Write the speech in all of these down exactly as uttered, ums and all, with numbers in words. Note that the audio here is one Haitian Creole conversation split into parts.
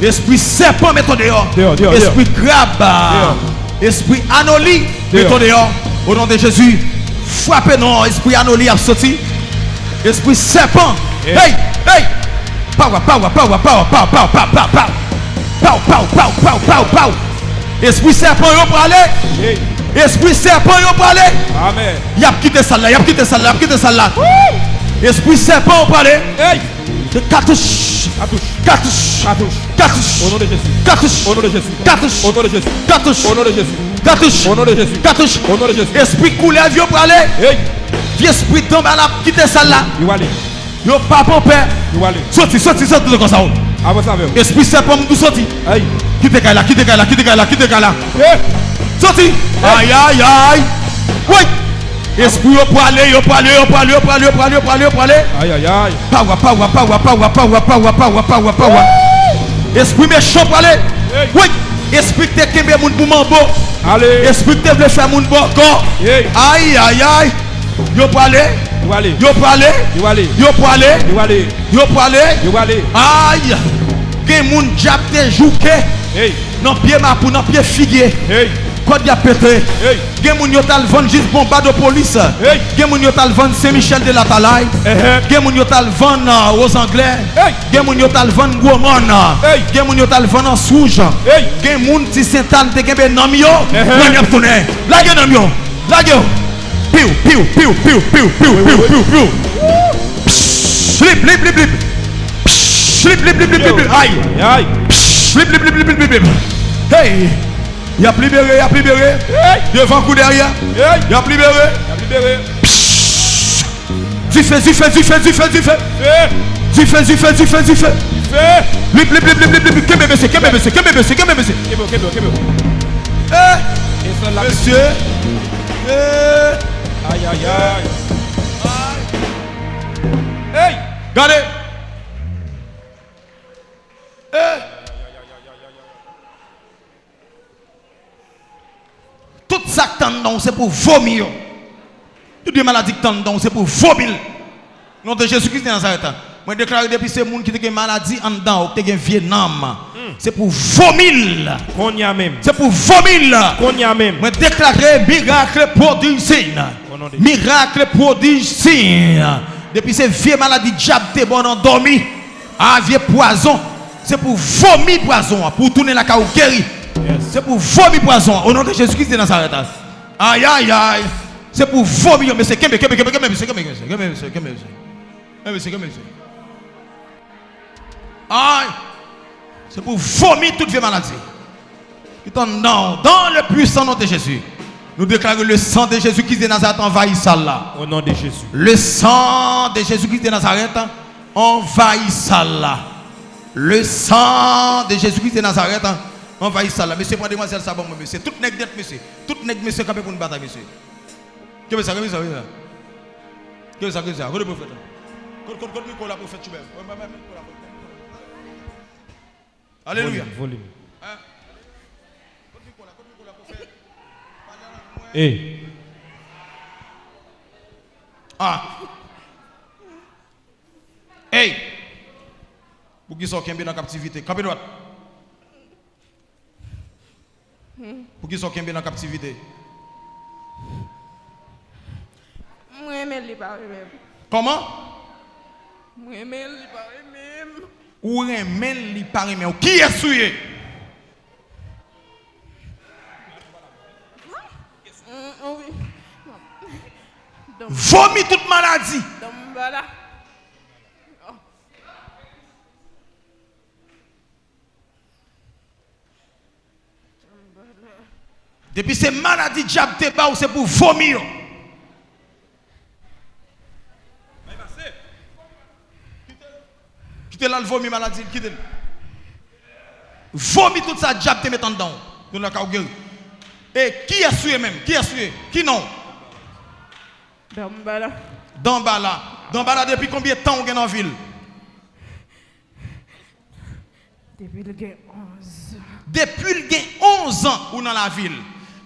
Espri sèpan, mete w deyò. Deyò, deyò, deyò. Espri krab, ah, deyò. Espri anoli, mete w deyò. O non de Jezi, frape non, espri anoli ap soti. Espri sèpan. Hey, hey. Pawa, pawa, pawa, pawa, paw, paw, paw, paw, paw, paw. Paw, paw, paw, paw, paw, paw. Espri sèpan yo prale. Hey. Espri sèpan yo prale. Amen. Y ap kite sal la, y ap kite sal la, y ap kite sal la. Espri sèpan yo prale. Hey. Katouch. Katouch. Katouch. Katouch. Katouch. O non de Jezi. Katouch. O non de Jezi. Katouch. O non de Jezi. Katouch. O non de Jezi. Katouch. O non de Jezi. O non de Jezi. Espri koulèv yo prale. Hey. Vye espri danbala ap kite sal la. Yo ale. Yo pa pran pè. Yo ale. Soti, soti, soti nan kò sa yo. Avanse avè yo. Espri sèpan m tou soti. Ay. Kite kay la, kite kay la, kite kay la, kite kay la. Hey. Soti. Hey. Ay, ay, ay. Woy. Espri yo prale, yo prale, yo prale, yo prale, yo prale, yo prale, yo prale. Ay, ay, ay. Pawa, pawa, pawa. Espri mechan prale. Hey. Woy. Espri ki te kenbe moun pou manbo. Ale. Espri ki te vle fè moun bòkò. Hey. Ay, ay, ay. Yo prale. Yo ale. Yo prale. Yo ale. Yo prale. Yo ale. Yo prale. Yo ale. Ay. Gen moun dyab te jouke. Hey. Nan pye mapou, nan pye figi. Hey. Kòd y ap pete. Hey. Gen moun yo t al vann jis Bonbadopolis. Hey. Gen moun yo t al vann Sen Michèl de Latalay. Ehe. Gen moun yo t al vann, euh, Wozanglè. Hey. Gen moun yo t al vann Gwomòn. Hey. Gen moun yo t al vann Answouj. Hey. Gen moun Ti Sentàn te kenbe nanm yo. Ehe. Mwen y ap tounen. Lage nanm yo. Lage yo. Piw, piw, piw. Psh, lib, lib, lib, lib. Psh, lib, lib, lib, lib, lib, lib. Ay. Ay. Psh, lib, lib, lib, lib, lib, lib. Hey. Y ap libere, y ap libere. Hey. Devan kou dèyè. Hey. Y ap libere. Y ap libere. Psh. Dife, dife, dife, dife, dife. Dife. Dife, dife, dife, dife. Dife. Lib, lib, lib, lib, lib, lib. Kenbe mesye, kenbe mesye, kenbe mesye, kenbe mesye, kenbe mesye. Kenbe, kenbe, kenbe. Eh, mesye. Eh. Ay, ay, ay. Hey. Gade. Eh. Tout sa k t anndan w, se pou w vomi yo. Tout vye maladi k t anndan w, se pou w vomi l. Non de Jezi Kris de Nazarèt, mwen deklare depi se moun ki te gen maladi anndan w, ki te gen vye nanm, se pou w vomi l. Kounye a menm. Se pou w vomi l. Kounye a menm. Mwen deklare mirak, pwodij, siy. Mirak, pwodij, siy. Depi se vye maladi dyab te ba w nan dòmi. A, vye pwazon. Se pou vomi pwazon an, pou w tounen lakay ou geri. Yes. Se pou vomi pwazon an, o non de Jezi Kris de Nazarèt. Ay, ay, ay. Se pou vomi yo, mesye, kenbe, kenbe, kenbe, kenbe, mesye, kenbe, mesye, kenbe, mesye, kenbe, mesye. Kenbe, mesye, kenbe, mesye. Ay. Se pou vomi tout vye maladi ki t anndan w, dans le puissant nom de Jésus. Nou deklare le sang de Jésus-Christ de Nazareth anvayi sal la. Au nom de Jésus. Le sang de Jésus-Christ de Nazareth anvayi sal la. Le sang de Jésus-Christ de Nazareth anvayi sal la. Mesye, pran demwazèl sa ban mwen, mesye. Tout nèg nèt, mesye. Tout nèg, mesye, kanpe pou n batay, mesye. Kenbe sa, kenbe sa, kenbe sa. Kenbe sa, kenbe sa. Kote pwofèt la? Kote, kote, kote mikwo la, pwofèt Chubert? Mwen, mwen, mwen, mikwo la, pwofèt. Alelouya. Volim, volim. Hein? Kote mikwo la, kote mikwo la, pwofèt? Pale avèk mwen. Hey. Ah. Hey. Poukisa w kenbe nan kaptivite? Kanpe dwat. Poukisa w kenbe nan kaptivite? M renmen l, li pa renmen m. Kòman? M renmen l, li pa renmen m. Ou renmen l, li pa renmen w. Kiyès ou ye? Mm, wi. Vomi tout maladi. Dambala. Depi se maladi dyab te ba w, se pou vomi yo. Kite l al vomi maladi l, kite l. Vomi tout sa dyab te met anndan w. Tounen lakay ou geri. E kiyès ou ye menm? Kiyès ou ye? Ki non w? Dambala. Dambala. Dambala, depi konbyen tan ou gen nan vi l? Depi l gen onz an. Depi l gen onz an ou nan lavi l.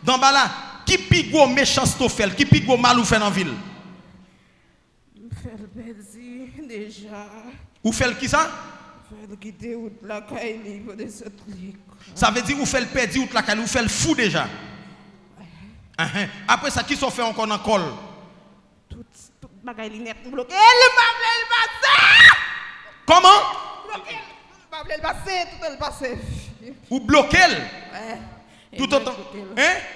Dambala, ki pi gwo mechanste w fè l? Ki pi gwo mal ou fè nan vi l? M fè l pèdi deja. Ou fè l kisa? Fè l kite wout lakay li, pou de sot li. Sa vle di ou fè l pèdi wout lakay li, ou fè l fou deja. Enhen. Apre sa, kisa w fè ankò nan kò l? Tout, tout bagay li nèt, m bloke l, m pa vle l pase! Kòman? M bloke l, m pa vle l pase, tout l pase. Ou bloke l? Wè. Tout otan, hein?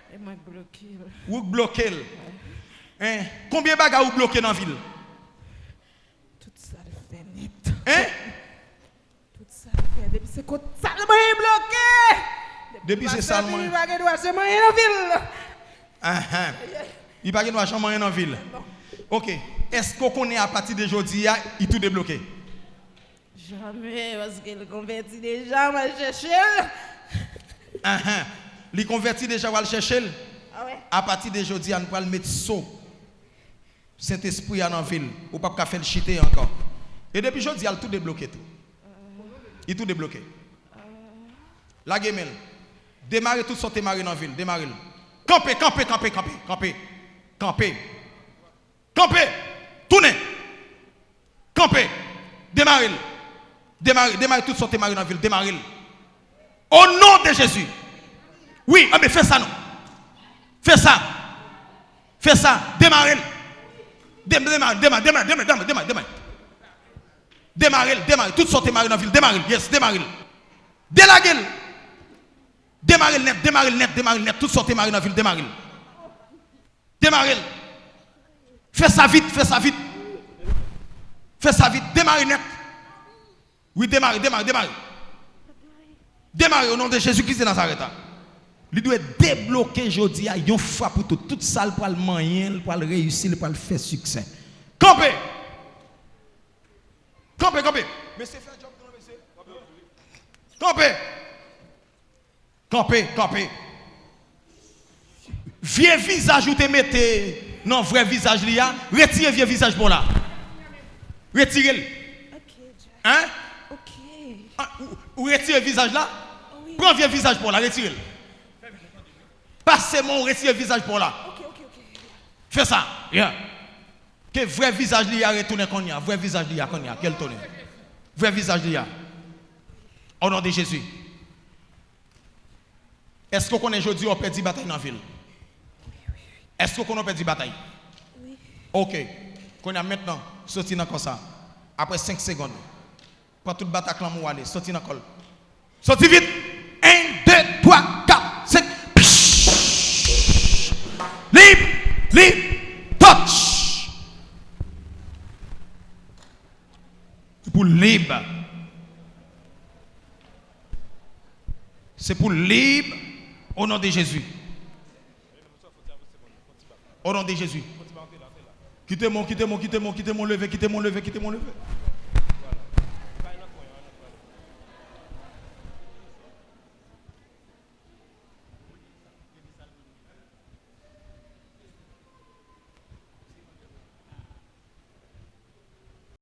E mwen k bloke l. Ou k bloke l? Hein? Konbyen bagay ou bloke nan vi l? Tout sa l fè nèt. Hein? Tout sa l fè, depi se kot sa l manyen bloke. Depi se sa l manyen. Li pa gen dwa se manyen nan vi l. Ahan. Li pa gen dwa janm manyen nan vi l. Non. Ok. Èske w konnen apati de jodi a, li tou debloke? Jamè, paske l konvèti deja, m al chèche l. Ahan. Li konvèti deja, w al chèche l? Ah wè. Apati de jodi a, nou pral met so Sentespri a nan vi l, ou p ap ka fè l chite ankò. E depi jodi a, l tou debloke tou. Li tou debloke. Lage men l. Demare tout sa w te mare nan vi l. Demare l. Kanpe, kanpe, kanpe, kanpe, kanpe. Kanpe. Kanpe. Tounen. Kanpe. Demare l. Demare, demare tout sa w te mare nan vi l. Demare l. O non de Jezi. Wi, anben fè sa non. Fè sa. Fè sa. Demare l. Dem-, demare, demare, demare, demare, demare, demare, demare. Demare l, demare. Tout sa w te mare nan vi l, demare l. Yes, demare l. Delage l. Demare l nèt, demare l nèt, demare l nèt. Tout sa w te mare nan vi l, demare l. Demare l. Fè sa vit, fè sa vit. Fè sa vit, demare nèt. Wi, demare, demare, demare. Demare, o non de Jezi Kris de Nazarèt la. Li dwe debloke jodi a, yon fwa pou tout. Tout sa l pral manyen, l pral reyisi, l pral fè siksè. Kanpe! Kanpe, kanpe! Mesye, fè djòb nou, mesye. Kanpe! Kanpe, kanpe. Vye vizaj ou te mete nan vrè vizaj li a, retire vye vizaj pa w la. Retire l. Ok, Jack. Hein? Ok. Ah, ou, ou retire vizaj la? Wi. Pran vye vizaj pa w la, retire l. Pase men w, retire vizaj pa w la. Ok, ok, ok. Fè sa. Yeah. Ke vrè vizaj li a retounen kounye a. Vrè vizaj li a kounye a. Ke l tounen. Vrè vizaj li a. O non de Jezi. Èske w konnen jodi a w pèdi batay nan vi l? Èske w konnen w pèdi batay? Wi. Ok. Kounye a mentnan, soti nan kò sa. Apre senk segonn, pran tout batak lanmou w ale. Soti nan kò l. Soti vit! En, de, twa, kat, senk. Psh! Lib! Lib! Touch! Se pou lib. Se pou lib. O non de Jezi. O non de Jezi. Kite mwen, kite mwen, kite mwen, kite mwen leve, kite mwen leve, kite mwen leve.